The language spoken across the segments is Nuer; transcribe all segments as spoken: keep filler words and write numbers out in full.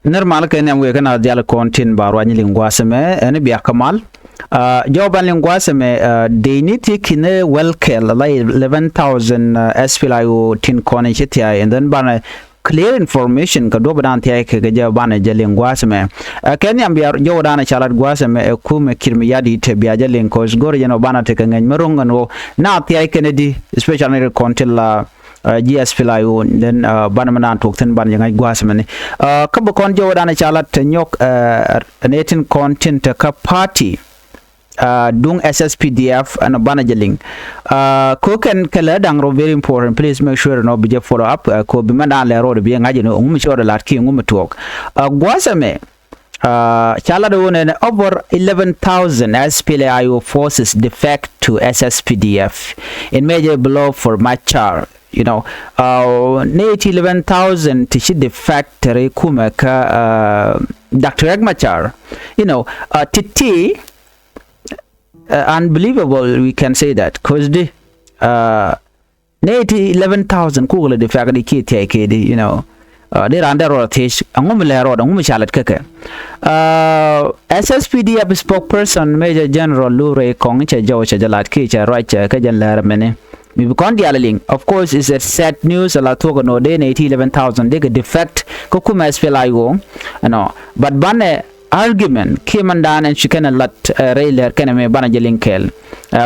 Nir mal kɛ nhiam wëë kä na dial kɔn tin ba ruany liŋ gua̱a̱th ɛmɛ ɛn bia kä mal. Jɔw ban liŋ gua̱a̱th ɛmɛ, dee ni ti ki̱n ɛ wɛl kɛl la eleven thousand S P L A I O tin kɔn in ci thiay, and then banɛ clear information kɛ duɔp dan thiay kɛ kɛ jɛ banɛ jɛ liŋ gua̱a̱th ɛmɛ. Kɛ nhiam bia jɔw dan ca lat gua̱a̱th ɛmɛ ɛ kumɛ Kiir Mayardit te bia jɛ liŋ kɔs go̱r jɛ nɔ banɛ te kɛ ŋäc mä ro̱ŋ ɛn ɣöö na thiay kɛn ɛ di, especially ni kɔn ti la G S P L A I O, then banɛ mi naan tuɔk thi̱n banɛ jɛ ŋa̱c gua̱a̱th mɛni. Kä bi kɔn jɔwä danɛ ca lat te nyɔk nɛ tin kɔn tin te kä party duŋ S S P D F ɛn banɛ jɛ liŋ. Ko kɛn kɛ lɛ da̱ŋ rɔ very important, please make sure nɔ bi jɛ follow up. Ko bi mɛn daan lɛ rɔɔd bi jɛ ŋa̱c ɛn ŋum cɔɔd lat ki ŋum tuɔk gua̱a̱th ɛmɛ. Ca lat wun ɛn over eleven thousand S P L A I O forces defect to S S P D F in major blow for Machar. You know, uh, ni ti eleven thousand ti ci defect ri kumɛ kä uh, Doctor Riek Machar. You know, uh, ti ti uh, unbelievable, we can say that, cause di uh, Nɛy ti eleven thousand kukɛ lɛ di fɛk di kiɛ thiɛy kɛ di, you know. Di raan dee rɔɔd thiec aŋu mi lɛ rɔɔd aŋu mi ca lɛt kä kɛ. S S P D F spokesperson Major General Lurey Kɔŋ cɛ jɔw cɛ jɛ lat kiɛ cɛ ruac cɛ kä jɛn lɛr mɛni. Mi bi kɔn diaal liŋ, of course, is a sad news. Ala thuɔk nɔ dee nɛy ti eleven thousand dee kɛ defect kä kumɛ S P L A I O. Ɛnɔ, but banɛ argument kiɛ mandan ɛn ci kɛn lat rɛy lɛr kɛn mi banɛ jɛ liŋ kɛɛl.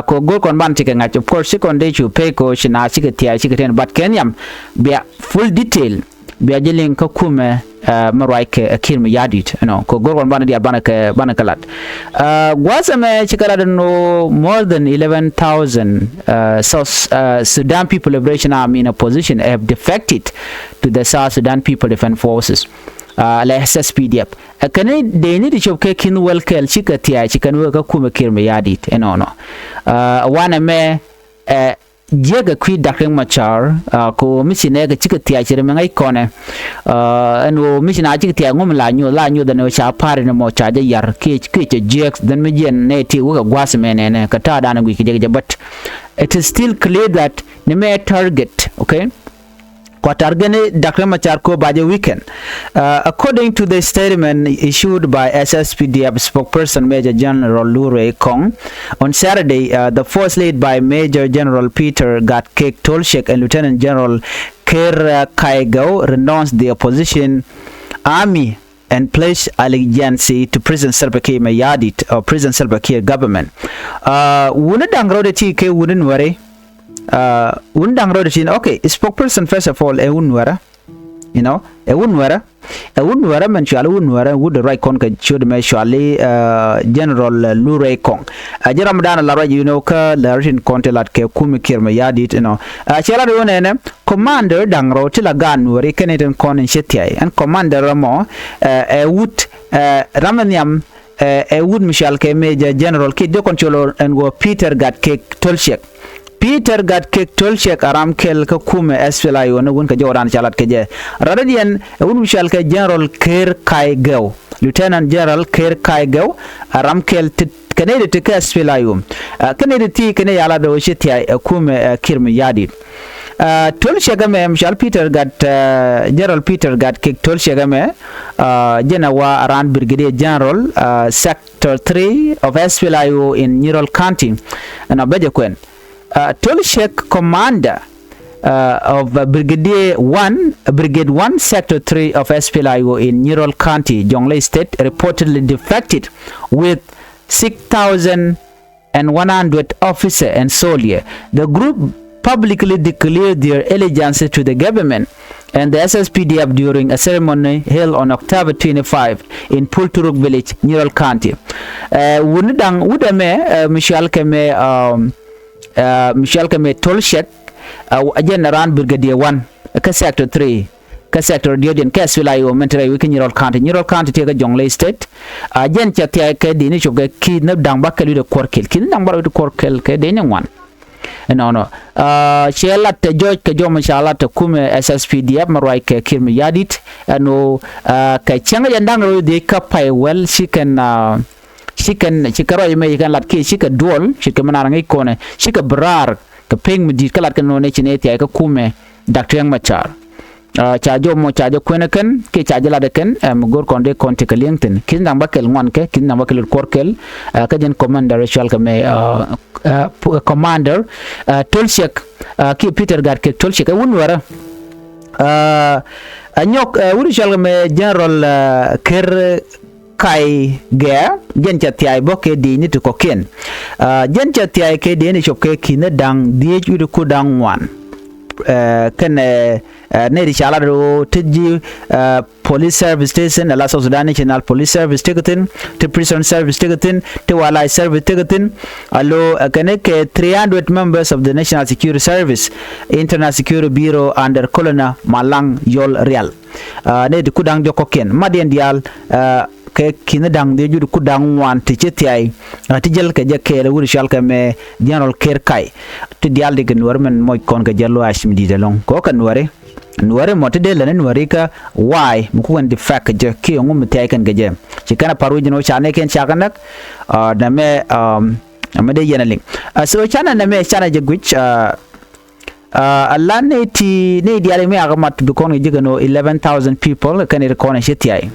Ko go̱r kɔn banɛ cikɛ ŋa̱c, of course, ci kɔn dee cu pay ko ci na cikɛ thia̱a̱ cikɛ tɛn, but kɛn yam bia full detail bia jɛ liŋ kä kumɛ mi ruac kɛ Kiir Mayardit, you know, ko go̱r kɔn banɛ diaal banɛ kɛ banɛ kɛ lat. Gua̱a̱th ɛmɛ cikɛ lat ɛn ɣöö more than eleven thousand South Sudan People Liberation Army in opposition have defected to the South Sudan People Defense Forces. Lɛ S S P D F. Ɛ kɛn dee ni di cop kɛ ki̱n wäl kɛl cikɛ thia̱a̱ ci kɛn wee kä kumɛ Kiir Mayardit ɛnɔnɔ. Ɛ wanɛ mɛ ɛ jiäk ɛ kui̱ Doctor Riek Machar. Ko mi ci nɛ kɛ cikɛ thia̱a̱ ci rɛ mɛ ŋäc kɔnɛ. Ɛn ɣöö mi ci na cikɛ thia̱a̱ ŋum la nyoth la nyoth ɛn ɣöö ca pa̱a̱r in mɔ ca jɛ yar kiɛ kiɛ cɛ jiäk dhɛn mi jiɛn nɛ ti wekɛ gua̱a̱th mɛ nɛnɛ kɛ ta̱a̱ da̱a̱n guic kɛ jɛ kɛ jɛ, but it is still clear that ni mɛ target, okay. Kua target ni Doctor Riek Machar ko ba jɛ weekend. Uh, according to the statement issued by S S P D F spokesperson Major General Lurey Kong on Saturday, uh, the force led by Major General Peter Gatkiek Tolchiek and Lieutenant General Ker uh, Kaigau renounced the opposition army and pledge allegiance to President Salva Kiir Mayardit or President Salva Kiir government. Uh, wuni daŋ rɔɔdɛ ti kɛ wuni nuɛri. Uh, wuni daŋ rɔɔdɛ ti, okay, spokesperson first of all ɛ wuni nuɛrɛ. You know, ɛ wuni nuɛrɛ. Ɛ wuni nuɛrɛ mɛn cuali wuni nuɛrɛ wuni ruac kɔn kɛ ciöt mɛ cuali uh, General uh, Lurey Kong. Uh, jɛ ram dan la ruac, you know, kä lɛ ritin kɔn ti lat kɛ kumi Kiir Mayardit, you know. Uh, cɛ lat wuni ɛnɛ. Commander da̱ŋ rɔw ti la gaat nuɔri kɛn itin kɔn in ci thiay ɛn commander mɔ. Ɛ wut ram in nhiam ɛ wut mi cual kɛ Major General kiɛ diɔkɔn col ɛn wä Peter Gatkiek Tolchiek. Peter Gatkiek Tolchiek a ram kɛl kä kumɛ S P L A I O ni wun kɛ jɔwdan ca lat kɛ jɛ. Radadiɛn ɛ wut mi cual kɛ General Ker Kaigau, Lieutenant General Ker Kaigau a ram kɛl ti kɛnɛ di ti kɛ S P L A I O. Kɛnɛ di ti kɛnɛ yala dɔw ci thiay ɛ kumɛ Kiir Mayardit. Tolchiek ɛmɛ mi cɔal Peter Gat, General Peter Gatkiek Tolchiek ɛmɛ jɛn ɛ wa aran Brigadier General Sector three of S P L A I O in Nyirol County. Ɛn a bɛ jɛ kuɛn Tolchiek, commander of Brigadier one, Brigade one, Sector three of S P L A I O in Nyirol County, Jonglei State, reportedly defected with six thousand and one hundred officer and soldier. The group publicly declared their allegiance to the government and the S S P D F during a ceremony held on October twenty-five in Pulturuk village, Nyirol County. Wuni daŋ wut ɛmɛ mi cual kɛ mɛ mi cual kɛ mɛ Tolchiek, a jɛn aran Brigadier one kä Sector three. Kä sector diɔ̱diɛn kä S P L A I O mɛn ti rɛy wec kä Nyirol County. Nyirol County tiɛ kä Jonglei State. A jɛn cɛ thia̱a̱ kɛ dini cop kɛ ki̱n ni da̱ŋ bak kɛl wi̱cdɛ kuɔr kɛl, ki̱n ni da̱ŋ bak wi̱cdɛ kuɔr kɛl kɛ dini ŋuan. Ɛnɔnɔ cɛ lat tɛ jɔc kɛ jɔmɔ ca lat tɛ kumɛ S S P D F mɛ ruac kɛ Kiir Mayardit. Ɛn ɣöö kɛ cäŋ jɛn da̱ŋ rɛw dhiec kä pay wäl ci kɛn ci kɛn ci kɛ ruac mɛ ci kɛn lat kiɛ ci kɛ duɔl ci kɛ mɛ nar ŋi̱c kɔnɛ ci kɛ bi raar kɛ pek mi di̱i̱t kä lat kɛ nɔnɛ ci nɛ thia̱a̱ kä kumɛ Doctor Riek Machar. Ca jɔw mɔ ca jɛ kuɛn kɛn kiɛ ca jɛ lat kɛn, mi go̱r kɔn dee kɔn ti kɛ li̱eŋ thi̱n. Ki̱n da̱ŋ bäkɛl ŋuan kɛ, ki̱n da̱ŋ bäkɛl kuɔr kɛl. Kä jɛn commander cɔal kɛ mɛ, commander Tolciek kiɛ Peter Gatkuek Tolciek ɛ wun wärä. Ɛ nyɔk wut cɔal kɛ mɛ General Ker Kai Gɛ, jɛn cɛ thiay bä kɛ dieyni ti kɔ̱kiɛn. Jɛn cɛ thiay kɛ dieyni cop kɛ ki̱n da̱ŋ dhieec wi̱cdɛ kur da̱ŋ ŋuan. Kɛnɛ nɛy ti ca lat ɣöö ti ji̱ police service ti thi̱n, ala South Sudan National Police Service ti kɛ thi̱n, ti prison service ti kɛ thi̱n, ti wildlife service ti kɛ thi̱n. Alo kɛnɛ kɛ three hundred members of the National Security Service, Internal Security Bureau under Colonel Malang Yol Rial. Nɛy ti kur da̱ŋ diɔ̱k kɔ̱kiɛn mat yɛn diaal kɛ ki̱n da̱ŋ dhieec wi̱cdɛ kur da̱ŋ ŋuan ti ci thiay. Ti jäl kɛ jɛ kɛɛl wut cɔal kɛ mɛ General Ker Kai. Ti diaal di kɛ nuɔ̱ɔ̱ri mɛn moc kɔn kɛ jɛ luaac mi di̱i̱t ɛlɔ̱ŋ kɛ ɣöö kɛ nuɔ̱ɔ̱ri. Nuɔ̱ɔ̱ri mɔ ti dee lät ni nuɔ̱ɔ̱ri kä waay mi kukɛn defect kɛ jɛ kiɛ ŋu mi thiay kɛn kɛ jɛ. Ci kɛn a pa̱r wi̱c ni ɣöö ca nɛy kɛn ca kɛ näk. Nɛmɛ nɛmɛ dee yɛn a liŋ. So canɛ nɛmɛ canɛ jɛ guic. A la nɛy ti nɛy diaal mi a kɛ mat bi kɔn kɛ ji̱ kɛn ɣöö eleven thousand people kɛn ri kɔn ɛ ci thiay.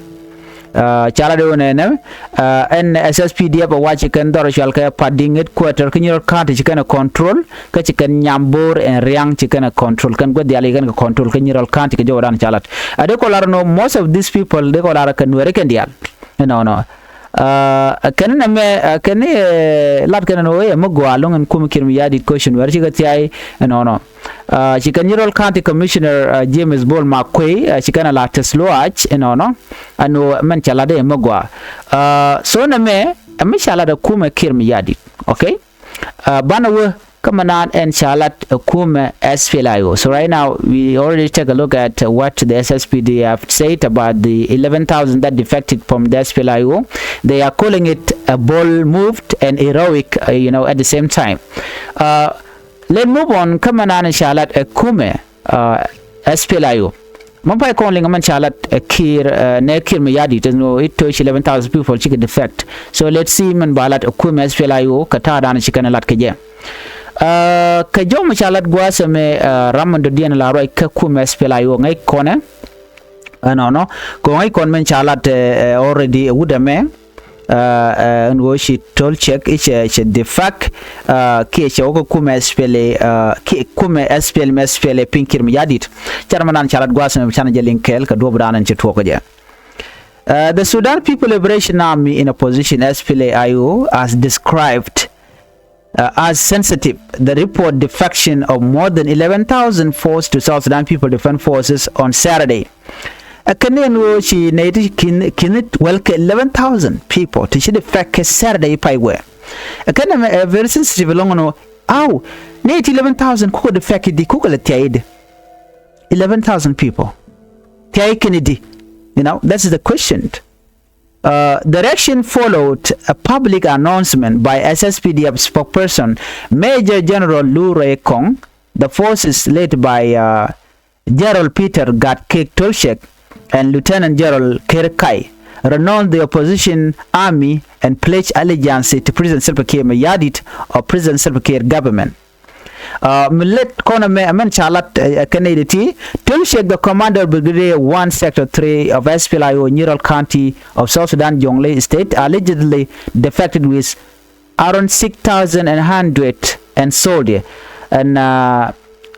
Ca la dee wä nɛnɛ ɛn S S P D F ɛ wac ci kɛn dhɔr cɔal kɛ Pading headquarter kä Nyirol County ci kɛn ɛ control. Kä ci kɛn Nyambor ɛn Riaŋ ci kɛn ɛ control, kɛn gua̱th diaal ci kɛn kɛ control kä Nyirol County kɛ jɔwdan ca lat. A dee kɔ lar nɔ most of these people dee kɔ lar kɛ nuɛri kɛn diaal. Ɛnɔnɔ. Kɛn nɛmɛ kɛn lat kɛn nɔ ɛ mi gɔaa loŋ ɛn kum Kiir Mayardit kɔ ci nuɛri ci kɛ thiay. Ɛnɔnɔ. Ci kɛn Nyirol County Commissioner James Bol Makuei ci kɛn a la tɛth luaac ɛnɔnɔ. Ɛn ɣöö mɛn ca lat ɛ mi gɔaa. So nɛmɛ ɛ mi ca lat ɛ kumɛ Kiir Mayardit. Okay. Banɛ wä kä mɛ naan ɛn ca lat ɛ kumɛ S P L A I O. So right now we already take a look at what the S S P D F said about the eleven thousand that defected from the S P L A I O. They are calling it a bold move and heroic, you know, at the same time. Let move on kä mɛ naan ɛn ca lat ɛ kumɛ S P L A I O. Mɛ pay kɔn liŋ mɛn ca lat ɛ Kiir nɛ Kiir Mayardit tɛth nɔ it toc eleven thousand people cikɛ defect. So let's see mɛn ba lat ɛ kumɛ S P L A I O kɛ ta̱a̱ dan ci kɛn lat kɛ jɛ. Kɛ jɔw mɛ ca lat gua̱a̱th ɛmɛ ram mɛn dɔ̱diɛn la ruac kä kumɛ S P L A I O ŋäc kɔnɛ. Ɛnɔnɔ kɛ ŋäc kɔn mɛn ca lat already ɛ wut ɛmɛ. Ɛn ɣöö ci Tolciek i̱ cɛ cɛ defect kiɛ cɛ wä kä kumɛ S P L A kiɛ kumɛ S P L M S P L A piny Kiir Mayardit. Car mɛ nan ca lat gua̱a̱th mɛ canɛ jɛ liŋ kɛɛl kɛ duɔ̱ɔ̱pdan ɛn cɛ tuɔɔk kɛ jɛ. The Sudan People Liberation Army in opposition, S P L A I O, has described as sensitive the report defection of more than eleven thousand force to South Sudan People Defense Forces on Saturday. Ɛ kɛn ni ɛn ɣöö ci nɛy ti ki̱n ki̱n wäl kɛ eleven thousand people ti ci defect kɛ Saturday pay wɛ. Ɛ kɛn nɛmɛ ɛ very sensitive ɛlɔ̱ŋ ɛn ɣöö aw nɛy ti eleven thousand kukɛ defect i̱di kukɛ lɛ thiay i̱di. Eleven thousand people thiay kɛn i̱di. You know, that is the question. The reaction followed a public announcement by S S P D F spokesperson Major General Lu Rei Kong. The forces led by General Peter Gatkuek Tolciek and Lieutenant General Ker Kai renounced the opposition army and pledged allegiance to President Salva Kiir Mayardit or President Salva Kiir government. Mi lät kɔn ɛmɛ ɛmɛn ca lat ɛ kɛn nɛy ti Tolciek, the commander of Brigade one, Sector three of S P L A I O, Nyirol County of South Sudan, Jonglei State, allegedly defected with around six thousand and hundred and soldier. And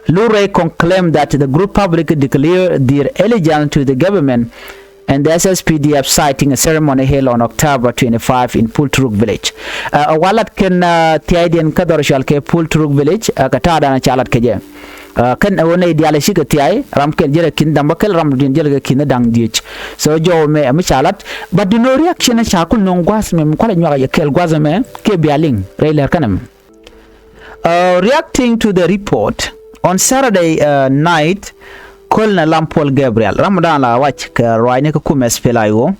Lu Rei Kong claimed that the group publicly declared their allegiance to the government and the S S P D F, citing a ceremony held on October twenty-five in Pultruk village. Ɛ wa lat kɛn thiaydiɛn kä dhɔr cɔal kɛ Pultruk village kɛ ta̱a̱dan ca lat kɛ jɛ. Kɛn ɛ wä nɛy diaal ɛ cikɛ thiay ram kɛl jälɛ ki̱n da̱ŋ bäkɛl ram diɛn jälɛ kɛ ki̱n da̱ŋ dhieec. So jɔw mɛ ɛ mi ca lat but di no reaction ca kul no̱ŋ gua̱th mɛ mi kualɛ nyuak ɛ jɛ kɛl gua̱th mɛ kiɛ bia liŋ rɛy lɛr kɛn ɛmɛ. Reacting to the report on Saturday night, Colonel Lam Paul Gabriel ram dan la wac kɛ ruacni kä kum S P L A I O,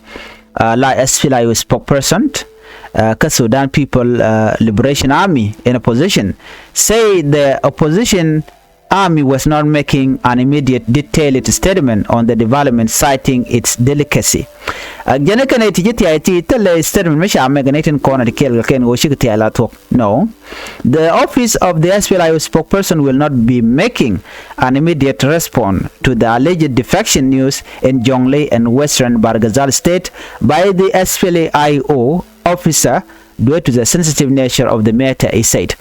la S P L A I O spokesperson kä Sudan People Liberation Army in opposition, say the opposition army was not making an immediate detailed statement on the development, citing its delicacy. Ɛ jɛn kɛn ɛ ti ji̱ thiay ti thilɛ statement mi ca mɛk ni tin kɔn ɛ ti kɛɛl kɛ kɛn ɣöö cikɛ thiay la thuɔ̱k. No. The office of the S P L I O spokesperson will not be making an immediate response to the alleged defection news in Jonglei and Western Bahr el Ghazal State by the S P L I O officer due to the sensitive nature of the matter, he said.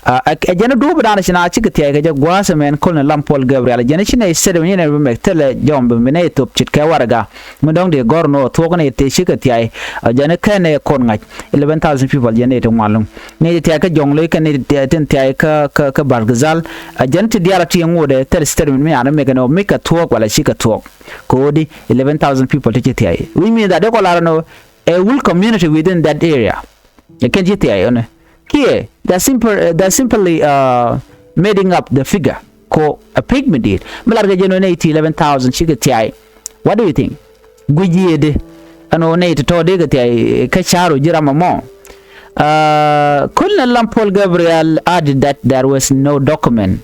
Ɛ jɛn duɔ̱ɔ̱p dan ci na cikɛ thiay kɛ jɛ gua̱a̱th ɛmɛn Colonel Lam Paul Gabriel, jɛn ci nɛ statement nyin ɛ bi mɛk thilɛ jɔm bi mi nɛ thop cit kɛ warɛga. Mi dɔ̱ŋ di gɔr nɔ thuɔk ni ti cikɛ thiay. Ɛ jɛn kɛn ɛ kɔn ŋa̱c eleven thousand people jɛn ɛ ti ŋuan luŋ. Ni ti thiay kä Jonglei kɛn ni ti thiay kä, kä, kä Bahr el Ghazal. Ɛ jɛn ti diaal a ti ŋuɔdɛ thil statement mi an mɛk nɔ mi kɛ thuɔk wala cikɛ thuɔk. Kodi eleven thousand people ti ci thiay. Which means that de kɔ lar nɔ a whole community within that area. Ɛ kɛn ci thiay ɔnɛ. Kiɛ, they're simple, uh, they're simply, uh, making up the figure. Ko a pig mi dit. Mi lar kɛ jɛn ɔ nɛ ti eleven thousand cikɛ thiay. What do you think? Guic yiëëdi. Ɛn ɔ nɛ ti tɔ̱ dee kɛ thiay kä ca̱r ɔ ji̱ ram ɛmɔ. Uh, Colonel Lam Paul Gabriel added that there was no document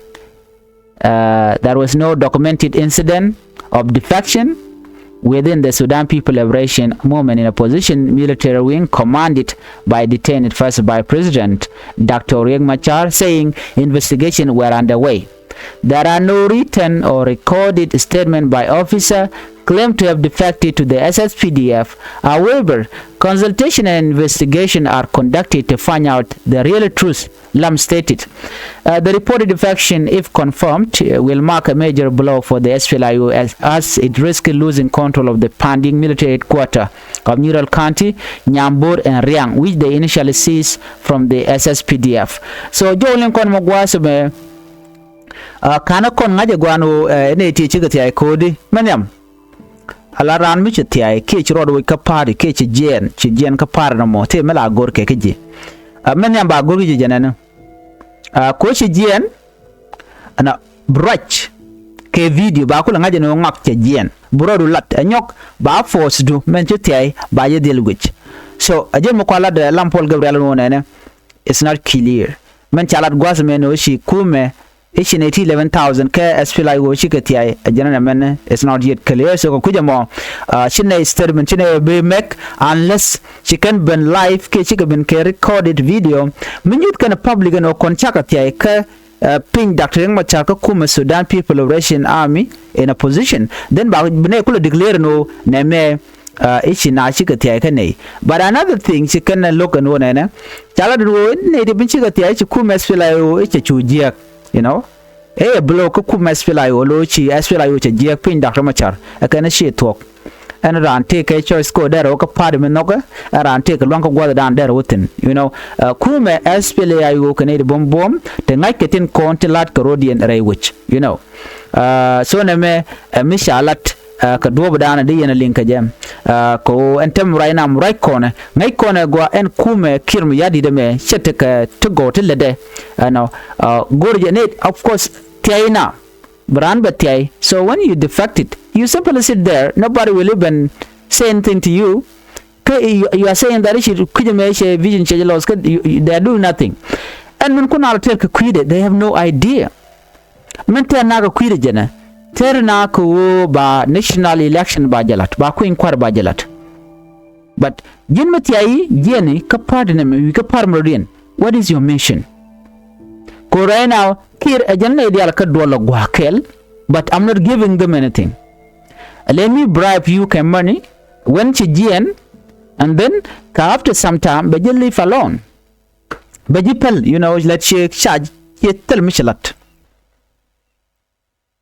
Uh, there was no documented incident of defection within the Sudan People Liberation Movement in opposition military wing commanded by detained First Vice President Doctor Riek Machar, saying investigations were underway. There are no written or recorded statements by officers claimed to have defected to the S S P D F. However, consultation and investigation are conducted to find out the real truth, Lam stated. Uh, the reported defection, if confirmed, uh, will mark a major blow for the S P L I O as, as it risks losing control of the pending military headquarters of Nyirol County, Nyambur and Riang, which they initially seized from the S S P D F. So, jɔw liŋ kɔn mɔ gua̱a̱th mɛ, uh, ka̱n kɔn ŋa̱c ɛ gua̱a̱n ɣöö, uh, nɛ ti cikɛ thiay ko̱di mɛ nhiam. Ala raan mi ci thiay kiɛ ci ruɔt wec kä pa̱a̱ri kiɛ ci jiɛɛn, ci jiɛɛn kä pa̱a̱ri nɔmɔ tëë mi la go̱r kɛ kä ji̱. Ɛ mɛn nhiam ba go̱r kä ji̱ jɛnɛni. Ɛ ko ci jiɛɛn ɛn a bi ruac kɛ video ba kulɛ ŋa̱c ɛn ɣöö ŋak cɛ jiɛɛn. Bi ruɔdu lat ɛ nyɔk ba force du mɛn ci thiay ba jɛ dhil wec. So ɛ jɛn mi kua lat ɛ Lam Paul Gabriel ɛn ɣöö nɛnɛ. It's not clear. Mɛn ca lat gua̱th mɛn ɣöö ci kumɛ i̱ ci nɛy ti eleven thousand kɛ S P L I O cikɛ thiay ɛ jɛn ɛn ɛmɛn, it's not yet clear. So kɛ kui̱c ɛmɔ, uh, ci nɛy statement ci nɛy bi mɛk unless ci kɛn ben live kiɛ cikɛ ben kɛ recorded video. Mi nyuth kɛn public ɛn ɣöö kɔn cakɛ thiay kɛ, uh, piny Doctor Riek Machar kä kumɛ Sudan People Liberation Army in opposition. Then ba bi nɛy kulɛ declare ɛn ɣöö nɛmɛ, uh, i̱ ci na cikɛ thiay kä nɛy. But another thing ci kɛn lo̱k ɛn ɣöö nɛnɛ ca lat ɛn ɣöö nɛy ti bi cikɛ thiay ci kumɛ S P L I O i̱ cɛ cu jiääk. You know, ëë blow kä kum S P L I O lo ci S P L I O cɛ jiɛɛk piny Doctor Machar. Ɛ kɛn ci thuɔ̱k. Ɛn raan tëë kɛ choice ko dɛr wä kä party mi nhɔkɛ. Ɛn raan tëë kɛ luaŋ kä gua̱thdan dɛr wä thi̱n. You know, uh, kumɛ S P L I O kɛn i̱ di buɔ̱m buɔ̱m te ŋa̱ckɛ tin kɔn ti la̱t kɛ rɔ̱diɛn rɛy wec. You know, uh, so nɛmɛ ɛ mi ca lat, uh, kɛ duɔ̱ɔ̱pdan di yɛn a liŋ kɛ jɛ. Uh, kɛ ɣöö ɛn tɛm ruac nam ruac kɔnɛ ŋäc kɔnɛ gua ɛn kumɛ Kiir Mayardit ɛmɛ cɛ tekɛ ti gɔw ti lätdɛ. Ɛnɔ, uh, go̱r jɛ ni, of course, thia̱y na bi raan bɛ thia̱y. So when you defected, you simply sit there, nobody will even say anything to you. Kä you, you are saying that i̱ ci kui̱c ɛmɛ cɛ vision cɛ jɛ loss kä you, you, they are doing nothing. Ɛn min kun a lɔ tɛr kɛ kui̱dɛ, they have no idea. Min tɛr nak kɛ kui̱dɛ jɛnɛ tɛr nak kɛ ɣöö ba national election ba jɛ la̱t, ba kui̱ny kua̱r ba jɛ la̱t. But ji̱n mi thia̱y jiɛni kä party nɛmɛ wi̱i̱ kä party mi rɔ̱diɛn. What is your mission? Ko right now Kiir ɛ jɛn nɛy diaal kä duɔl ɛ gua̱a̱k kɛl, but I'm not giving them anything. Let me bribe you kɛ money when ci jiɛn, and then ka after some time bɛ ji̱ leave alone. Bɛ ji̱ päl, you know, lät ciɛ ca ciɛ thil mi ci la̱t.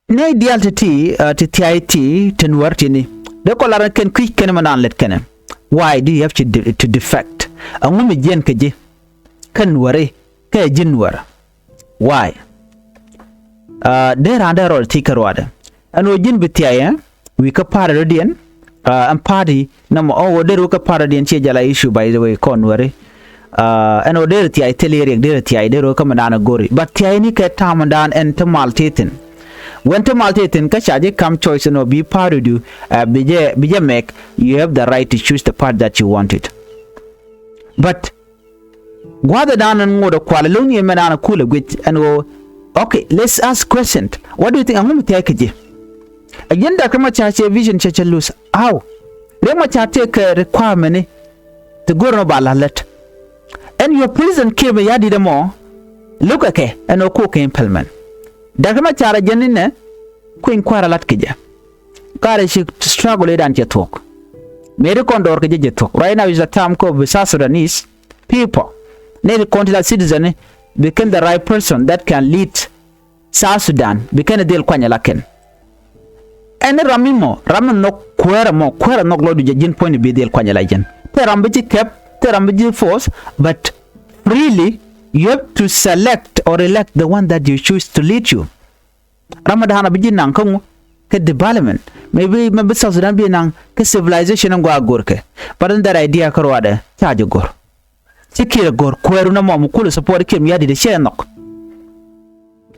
Nɛy diaal ti ti, uh, ti thia̱y ti ti nuäär tini dee kɔ lar kɛn kui̱c kɛn mɛ naan lät kɛnɛ. Why do you have to, de- to defect? Aŋu mi jiɛn kɛ ji̱ kɛn nuääri kɛ ji̱n nuäär? Why? Uh, dee raan dee rɔɔd thiec kä ruaadɛ. Ɛn ɣöö ji̱n bi thia̱y ɛ wi̱i̱ kä party rɔ̱diɛn, uh, ɛn party nɔmɔ ɔ ɣöö dee rɔɔd kä party rɔ̱diɛn ciɛ jala issue, by the way, kɔn nuääri. Uh, ɛn ɣöö dee rɔɔd thia̱y thil i̱ riɛk dee rɔɔd thia̱y dee rɔɔd kä mi naan ɛ go̱ri. But thia̱yni kɛ ta̱a̱mdan ɛn ti mal ti thi̱n. When ti mal ti thi̱n kä ca ji̱ kam choice ɛn ɣöö bi party du, uh, bi jɛ, bi jɛ mɛk, you have the right to choose the party that you wanted. But gua̱thɛ dan ɛn ŋot ɛ kual ɛ lo̱ŋ ni ɛmɛ dan ɛ kul ɛ guic ɛn ɣöö, okay, let's ask question. What do you think? Aŋu mi thia̱y kɛ ji̱? Ɛ ji̱n Doctor Machar cɛ vision cɛ cɛ lose. How? Riek Machar tëëkɛ requirement ni ti go̱r nɔ ba la lät. Ɛn your president Kiir Mayardit ɛmɔ lo̱kɛ kɛ ɛn ɔ kok kɛ implement. Doctor Machar ɛ jɛn ni nɛ kui̱ny kua̱r a lat kɛ jɛ. Karɛ ci struggle idan cɛ thuɔ̱k. Mëë ri kɔn dɔɔr kɛ jɛ jɛ thuɔ̱k. Right now is the time kɔ bi South Sudanese people ni ti kɔn ti la citizen ni become the right person that can lead South Sudan bi kɛn dhil kuany ala kɛn. Ɛn ram mi mɔ, ram mi nhɔk kuäärä mɔ, kuäärä nhɔk lɔcdu jɛ ji̱n puɔ̱nyni bi dhil kuany ala ji̱n. Thil ram bi ji̱ kɛp, thil ram bi ji̱ force, but freely you have to select or elect the one that you choose to lead you. Ram mi da̱a̱n a bi ji̱ naŋ kä ŋu, kä development. Maybe, maybe South Sudan bi naŋ kä civilization in gɔaa go̱rkɛ. But in that idea kä ruaadɛ ca ji̱ go̱r. Ci Kiir a go̱r kuäärun a mɔ mi kulɛ support Kiir Mayardit cɛ nhɔk.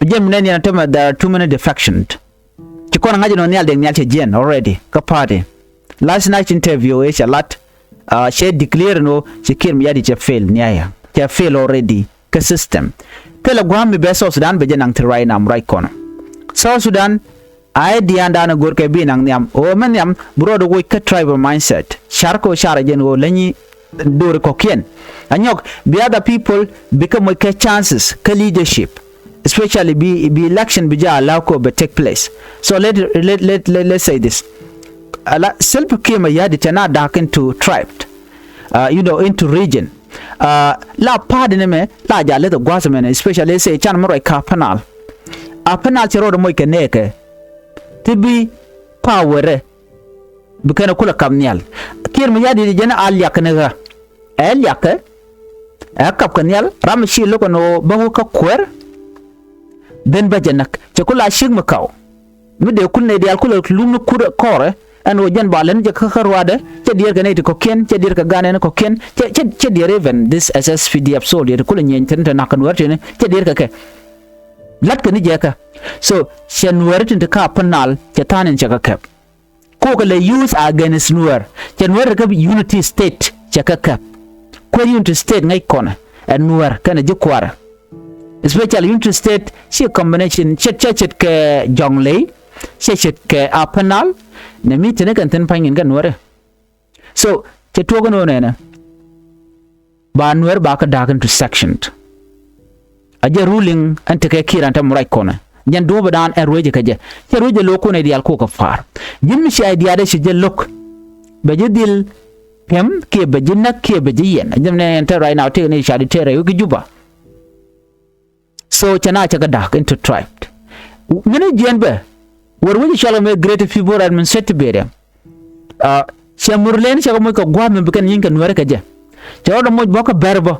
Jɛn mi nɛn yɛn a tämɛ there are too many defections. Ci kɔn a ŋa̱c inɔ Nhial Deng Nhial cɛ jiɛn already kä party. Last night interview ëë cɛ lat, uh, cɛ declare inɔ ci Kiir Mayardit cɛ fail niayɛ. Cɛ fail already kä system. Thilɛ gua̱a̱m mi bɛ South Sudan bɛ jɛ naŋ ti right now right kɔnɔ. South Sudan a idea dan a go̱rkɛ bi naŋ nhiam. Ɣöö mɛ nhiam bi rɔɔdɛ woc kä tribal mindset. Car kɛ ɣöö car a jɛn ɣöö länyi do̱ri kɔ̱kiɛn. A nyɔk bi other people bikɛ moc kɛ chances kä leadership. Especially bi, bi election bi jɛ allow kɛ ɣöö bɛ take place. So let, let, let, let, let's say this. Ala Salva Kiir Mayardit tɛ na da̱k into tribe. Uh, you know, into region. Uh, la party ni mɛ la ja leth a gua̱th mɛn, especially sɛ can mi ruac kä Upper Nile. Upper Nile cɛ rɔɔdɛ moc kɛ nɛɛkɛ. Ti bi power ɛ bi kɛn kulɛ kap nhial. Kiir Mayardit jɛn a liak ni ɣä. Ɛ liak kɛ ɛ kap kɛ nhial ram mi ci lo̱k ɛn ɣöö bä wä kä kuäär. Then bä jɛ näk cɛ kulɛ a ciek mi kaw. Mi dee kul nɛy diaal kulɛ lum ni kut kɔrɛ ɛn ɣöö jɛn ba lɛn jɛ kä kä ruaadɛ. Cɛ diɛɛr kɛ nɛy ti kɔ̱kiɛn, cɛ diɛɛr kɛ gan ɛn kɔ̱kiɛn, cɛ, cɛ, cɛ diɛɛr even this S S P D F soldier ti kulɛ nyieny thin te nak kɛ nuäär tini cɛ diɛɛr kɛ kɛ. La̱tkɛ ni jɛ kɛ. So cɛ nuäär tin te kä Upper Nile cɛ tha̱a̱n in cɛ kɛ kɛp. Kokɛ lɛ use against nuäär. Cɛ nuäär te kä Unity State cɛ kɛ kɛp. Kuäär Unity State ŋäc kɔnɛ ɛ nuäär kɛnɛ ji̱ kua̱rɛ. Especially Unity State ci combination cɛ, cɛ ce̱tkɛ Jonglei, cɛ ce̱tkɛ Upper Nile. Nɛ mi tini kɛn thi̱n pa̱ny in kɛ nuäärɛ. So cɛ tuɔɔk in ɣöö nɛnɛ ba nuäär ba kä da̱a̱k into section. A jɛ ruling ɛn tekɛ Kiir ɛn te mi ruac kɔnɛ. Jɛn duɔ̱ɔ̱pdan ɛ ruecɛ kɛ jɛ. Cɛ ruecɛ lo̱k kun ɛ diaal kokɛ pa̱a̱r. Ji̱n mi cia ɛ diaal dee ci jɛ lo̱k. Bɛ ji̱ dhil kɛm kiɛ bɛ ji̱ näk kiɛ bɛ ji̱ yɛn. Ji̱n nɛ ɛn te right now tëëk ni ca di tëë rɛy wi̱c ki Juba. So cɛ na cɛ kɛ da̱k into tribe. Mini jiɛn bɛ wär wec cɔal kɛ mɛ Greater Pibor Administrative Area. Ah, cɛ Murlen cɛ kɛ moc kɛ gua̱a̱th mi bi kɛn nyieny kɛ nuäärä kɛ jɛ. Cɛ rɔɔdɛ moc bä kɛ bɛr bä.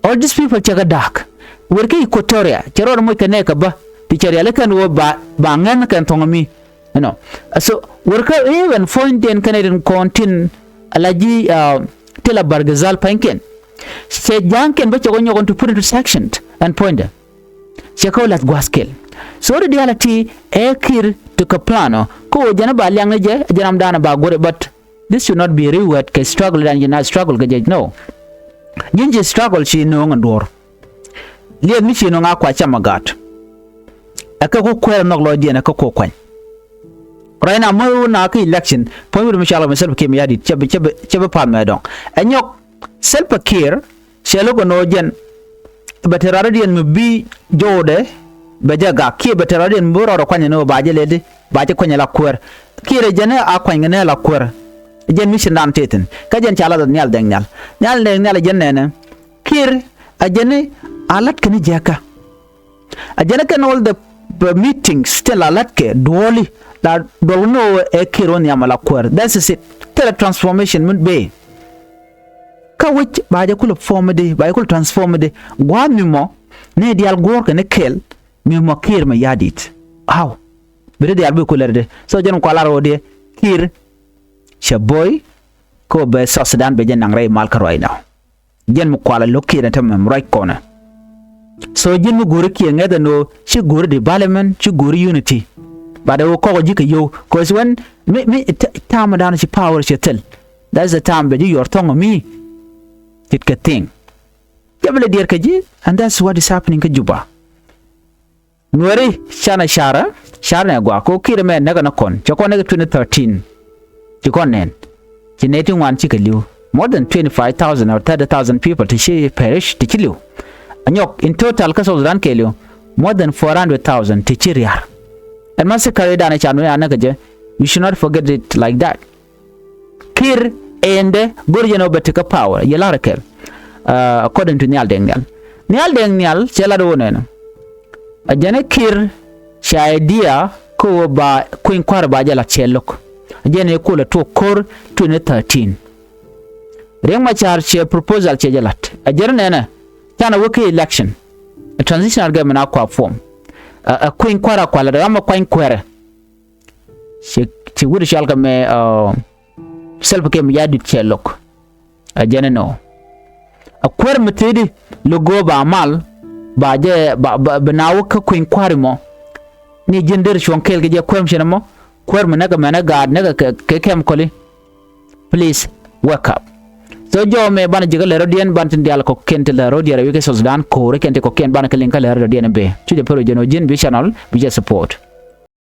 All these people cɛ kɛ da̱k. Wër kä Equatoria cɛ rɔɔdɛ moc kɛ nɛɛkɛ bä. Ti cɛ rialikä ni wä ba, ba ŋɛn kɛn thɔŋ mi. You know. So wër kä even puɔ̱nydiɛn kɛnɛ tin kɔn tin ala ji̱, ah, Tila Bargazal pa̱nykiɛn. Cɛ ja̱a̱ŋkiɛn bä cɛ kɛ nyɔk in to put into section ɛn puɔ̱nydɛ. Cɛ kɛ wä lath gua̱a̱th kɛl. So ti diaal a ti ɛ Kiir ti kɛ plan ɔ. Kä ɣöö jɛn ɛ ba liaŋ ni jɛ, jɛn ram daanɛ ba go̱rɛ, but this should not be reward kɛ struggle dan ji̱n a struggle kɛ jɛ, no. Ji̱n ci struggle ci no̱o̱ŋ ɛn duɔ̱ɔ̱r. Liɛth mi ci no̱o̱ŋ a kua cam a gaat. Ɛ kɛ ku kuɛɛr nhɔk lɔcdiɛn ɛ kɛ ku kuany. Right now mi wä na kä election puɔ̱ny wut mi cɔal kɛ mi Salva Kiir Mayardit cɛ bi, cɛ bi, cɛ bi path mɛ dɔ̱ŋ. Ɛ nyɔk Salva Kiir cɛ lo̱k kɛ no̱o̱ŋ jɛn. Bɛ te rɔɔdiɛn mi bi jo̱o̱dɛ bɛ jɛ gak kiɛ bɛ te rɔɔdiɛn mi bi rɔɔdɛ kuany ni wä ba jɛ ledi ba jɛ kuany la kuäär. Kiir ɛ jɛn a kuany kɛ ni la kuäär. Jɛn mi ci naan tëë thi̱n kä jɛn ca lath Nhial Dɛŋ Nhial. Nhial Dɛŋ Nhial ɛ jɛn nɛnɛ. Kiir ɛ jɛn a la̱t kɛ ni jɛ kä. A jɛn kɛn all the, the meetings tin la la̱tkɛ duɔli la duɔl ni ɣöö ɛ Kiir ɣöö nhiam ala kuäär. That is it. Thilɛ transformation min bee. Kä wec ba jɛ kulɛ form di, ba jɛ kulɛ transform di. Gua̱a̱th mi mɔ ni diaal guɔ̱ɔ̱rkɛ ni kɛl mi mɔ Kiir Mayardit. How? Bi di diaal bi kulɛ di. So jɛn kua lar ɣöö di Kiir cɛ boy. Kä bɛ South Sudan bɛ jɛ naŋ rɛy mal kä right now. Jɛn mi kualɛ lo̱k Kiir ɛn tämɛ mi ruac kɔnɛ. So ji̱n mi go̱ri Kiir ŋäth ɛn ɣöö ci go̱ri development, ci go̱ri unity. But ɛ ɣöö kɔk ji̱ kɛ yio̱w. Cause when mi, mi, ti-, time dan ci power ci thil. That's the time bɛ ji̱ yuɔr thɔŋ mi. Ce̱tkɛ thing. Jɛ bi lɛ diɛɛr kɛ ji̱, and that's what is happening kä Juba. Nuääri canɛ carä, carä nɛ gua̱a̱k kɛ ɣöö Kiir ɛmɛ näk ɛn kɔn. Cɛ kɔn näk twenty thirteen. Ci kɔn nɛn. Ti nɛy ti ŋuan cikɛ li̱w. More than twenty-five thousand or thirty thousand people ti ci perish, ti ci li̱w. A nyɔk in total kä South Sudan kɛɛliw, more than four hundred thousand ti ci ria̱r. Ɛn massacre i̱ danɛ can wee anɛ kɛ jɛ. We should not forget it like that. Kiir ɛndɛ go̱r jɛn ɔ bɛ ti kä power yɛ la̱rɛ kɛl. Uh, according to Nhial Deng Nhial. Nhial Deng Nhial cɛ lat wä nɛnɛ. A jɛn ɛ Kiir cɛ idea kä wä ba kui̱ny kua̱r ba jɛ lat cɛ lo̱k. A jɛn ɛ kulɛ tuɔk ko̱r twenty thirteen. Riek Machar cɛ proposal cɛ jɛ lat. A jɛn ɛ nɛnɛ canɛ wä kä election. A transitional government a kua form. A, a kui̱ny kua̱r a kua lat ram a kuany kuɛrɛ. Ci, ci wut cɔal kɛ mɛ, uh, Salva Kiir Mayardit cɛ lo̱k. A jɛn ɛnɔ. A kuäär mi tëëdi lo̱k go̱o̱p ba mal, ba jɛ, ba, ba, bi na wä kä kui̱ny kua̱ri mɔ. Ni ji̱n der cuɔ̱ŋ kɛɛl kɛ jɛ kuäär mi cɛn ɛmɔ. Kuäär mi näk ɛmɛn ɛ gaat näk kɛ, kɛ kɛm kɔli. Please wake up. So jɔw mɛ banɛ ji̱ kä lɛ rɔ̱diɛn ban tin diaal kɔ̱kiɛn ti lɛ rɔ̱diɛn rɛ wi̱i̱ kä South Sudan ko̱o̱r kɛn ti kɔ̱kiɛn banɛ kä liŋ kä lɛ rɔ̱diɛn bee. Cu jɛ pär wä jɛn wä ji̱n bi channel bi jɛ support.